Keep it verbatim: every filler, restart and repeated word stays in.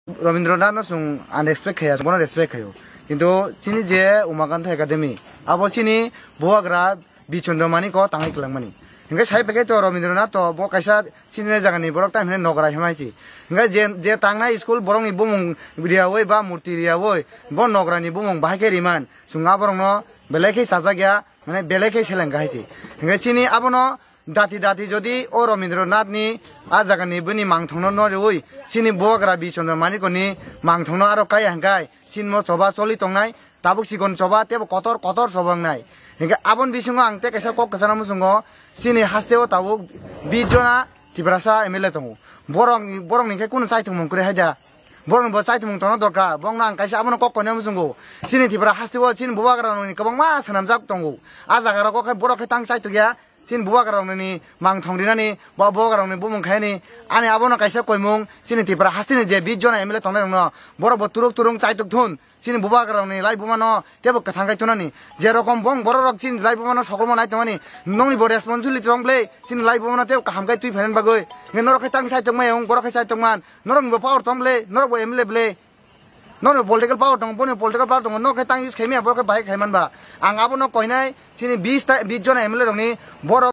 Rabindranath no chwng unrespect khaiya, bono respect khaio. Kintu chini je Umakanta Academy, abo chini bubagra Bichandra Manik o tangwi kwlangmani. Hinkhe sai pekhe to Rabindranath to bo kaisa chini jagani borok tamo hinwi nogra himai si. Hinkhe je, je tangnai school borokni bumung riyawi ba murti riyawi bo nograni bumung bahai khe riman. Chwng aborokno belai khe chajakya, mane belai khe seleng kahai si. Hinkhe chini abono dati dati jodi o Rabindranath ni a jagani bini mangthongno no riwi chini bubagra Bichandra Manik ni mangthongno aro kaya hinkhe chini mo choba choli tongnai, tabuk sikon choba tebo kotor kotor choba wngnai. Hinkhe aboni bisingo ang tei kaisa kok kwchana muchungo, chini hasteo tabuk bis jona Tiprasa M L A tongo. Borok, borokni khe kunu chaithumung kwrwi hai da. Borokni bo chaithumung tongna dorkar. Bongno ang kaisa abono kok koina muchungo. Chini Tipra hasteo chini bubagra rokni kwbangma swnamjak tongo. A jaga rogo khe borok khe tang chaithok ya. Chini bubagra rokni mangthong rinani, bo bubagra rokni bumung khaini. Ani abono kaisa koimung, chini Tipra hasteni je bis jona M L A tongnai rokno borok bo turuk turung chaithok thun. Chini bubagra rokni lai bumano tebo kwthang khai tonani. Je rokom bong borok rok chini lai bumano sokolma nai tongmani. Nongni bo responsibility tong ble, chini lai bumano tebo kaham khai twi phainani bagwi. Nge norok khai tang chaithok mai wng, borok khai chaithok man. Norokni bo power tong ble, norok bo M L A ble. Norokni political power tong, boni political power tong, norok khai tang use khaimaya, borok khai bahai khaiman ba. Ang abono koinai, chini bis ta, bis jona M L A rokni borok